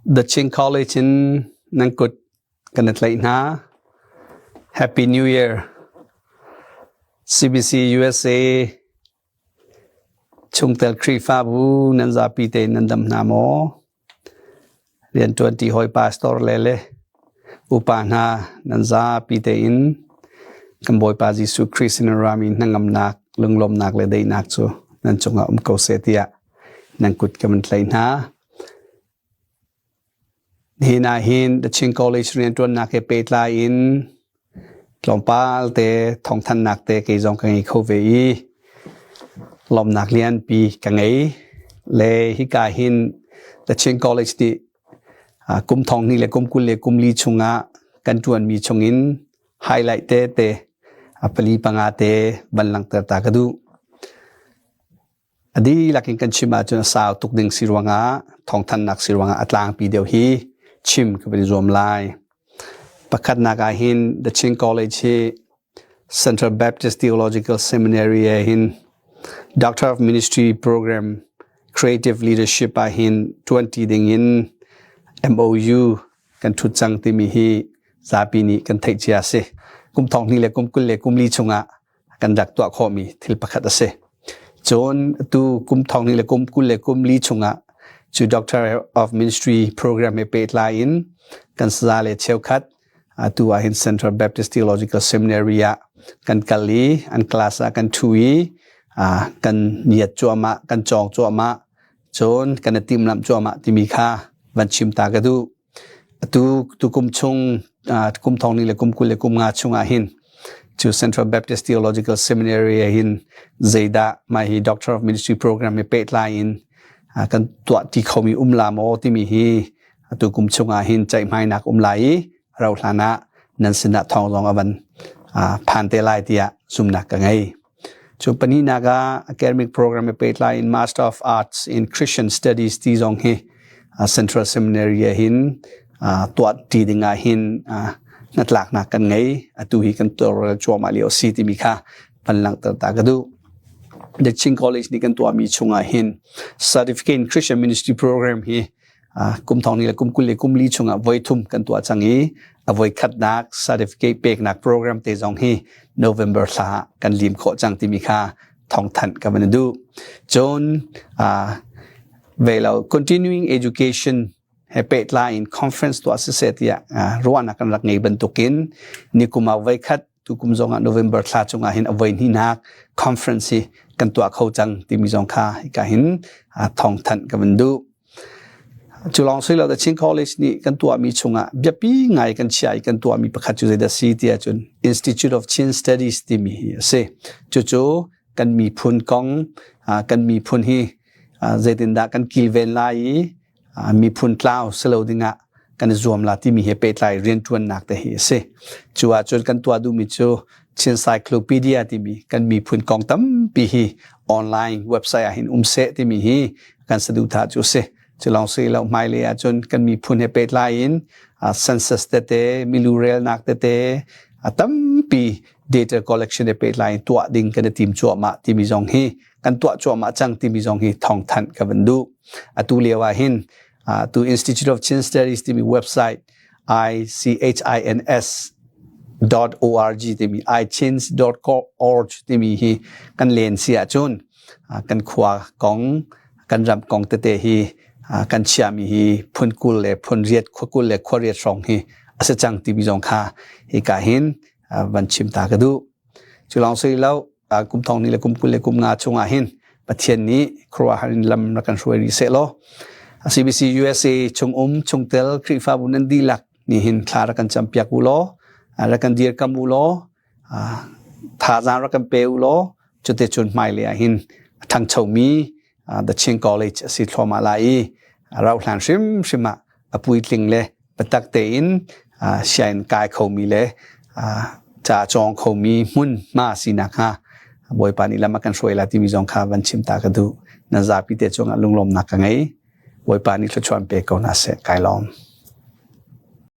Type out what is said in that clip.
The Chin College in nan kut kan i tlaih hna. Happy New Year. CBC USA chungtel Khrihfabu nan zapi tein nan dam hna maw? Rianṭuanṭi hawi pastor le le upa hna nan zapi tein kan Bawipa Jesuh Khrih sin in rami hnangamnak, lunglawmhnak le daihnak cu nan cungah um ko seh tiah nan kut ka van tlaih hna. Nihin ah hin The Chin College rianṭuannak he pehtlai in tlawmpal te thawngthanhnak te kei zong ka ngei kho ve i lawmhnak lianpi ka ngei. Le hika hin The Chin College nih kum thong hnih le kum 20 le kum li chungah kan ṭuanmi chungin highlight tete a pali panga te van langhter ta ka duh. A dihlak in kan chim ahcun a sau tuk ding si ruangah thawngthanhnak si ruangah a tlangpi deuh hi chim ka van i zuam lai. Pakhatnak ah hin The Chin College hi Central Baptist Theological Seminary ah hin Doctor of Ministry program Creative Leadership ah hin ṭuanṭi ding in MOU kan ṭhut cang timi hi zapi nih kan theih cia a si. Kum thong hnih le kum 20 le kum li chungah kan rak tuah khawhmi thil pakhat a si. Cun tu kum thong hnih le kum 20 le kum li chungah cu Doctor of Ministry program he pehtlai in kan saza le cheukhat atu ah hin Central Baptist Theological Seminary ah kan kal i an class ah kan ṭhu i kan ngiat cuahmah, kan cawng cuahmah, cun kan i timhlamh cuahmah timi kha van chim ta ka duh. Atu tukum chung kum thong ni le kum 20 le kum nga chung ah hin cu Central Baptist Theological Seminary ah hin zeidah mah hi Doctor of Ministry program he pehtlai in kan tuah ti khomi um la maw timi hi atu kum chung ah hin ceihmainak um lai i rauh hlan ah nan sinah thawng zong a van phan te lai tiah zumnak ka ngei. Cu pahnihnak ah academic program he pehtlai in Master of Arts in Christian Studies ti zong hi Central Seminary ah hin tuah ṭi ding ah hin hnatlaknak kan ngei. Atu hi kan tawlrel cuahmah lio a si timi kha van langhter ta ka duh. The Chin College nih kan tuahmi chungah hin Certificate in Christian Ministry program hi kum thong ni le kum 20 le kum li chungah voi thum kan tuah cang i a voi khatnak certificate peknak program te zong hi November thla kan lim khawh cang timi kha thawngthanh ka van duh. Cun ve lo continuing education he pehtlai in conference tuah siseh tiah ruahnak kan rak ngei bantukin nikum ah voi khat tukum zong ah November thla chungah hin a voi hnihnak conference hi kan tuah kho cang timi zong kha hika hin thawngthanh ka van duh. Cu lawng si lo The Chin College nih kan tuahmi chungah biapi ngai kan chia i kan tuahmi pakhat cu zeidah si ti ahcun Institute of Chin Studies timi hi a si. Cucu kan miphun kong, kan miphun hi zeitindah kan kilven lai i miphun tlau si lo dingah kan i zuam la timi he pehtlai rianṭuannak te hi a si. Cu ahcun kan tuah duhmi cu Chin Cyclopedia timi kan miphun kong tampi hi online website ah hin um seh timi hi kan saduhthah cu a si. Cu lawng si lo hmailei ahcun kan miphun he pehtlai in census tete, milu relnak tete, a tampi data collection he pehtlai in tuah ding kan i tim cuahmah timi zong hi kan tuah cuahmah cang timi zong hi thawngthanh ka van duh. Atu lio ah hin tu Institute of Chin Studies timi website ichins .org timi ichins.org timi hi kan len si ahcun kan khua kong kan ram kong tete hi kan chiahmi hi phun 20 le phun riat khua 20 le khua riat hrawng hi a si cang timi zong kha hika hin van chim ta ka duh. Cu lawng si lo kum thong ni le kum 20 le kum nga chungah hin Pathian nih khuaruahhar in lam rak kan hruai rih seh law CBC USA chung um chungtel Khrihfabu nan dihlak nih hin thla rak kan campiak u law rak kan dirkam u law thazaang rak kan pe u law cute cun hmailei ah hin a ṭhangchomi The Chin College a si thluahmah lai i rauhhlan hrimhrim ah a puitling le biatak tein sianginn kai khomi le ca cawng khomi hmun hma sinak hnga Bawipa nih lam a kan hruai lai timi zong kha van chim ta ka duh. Nan zapi te cungah lunglawmnak ka ngei. Bawipa nih thluachuah in pe ko hna seh. Kai lawm.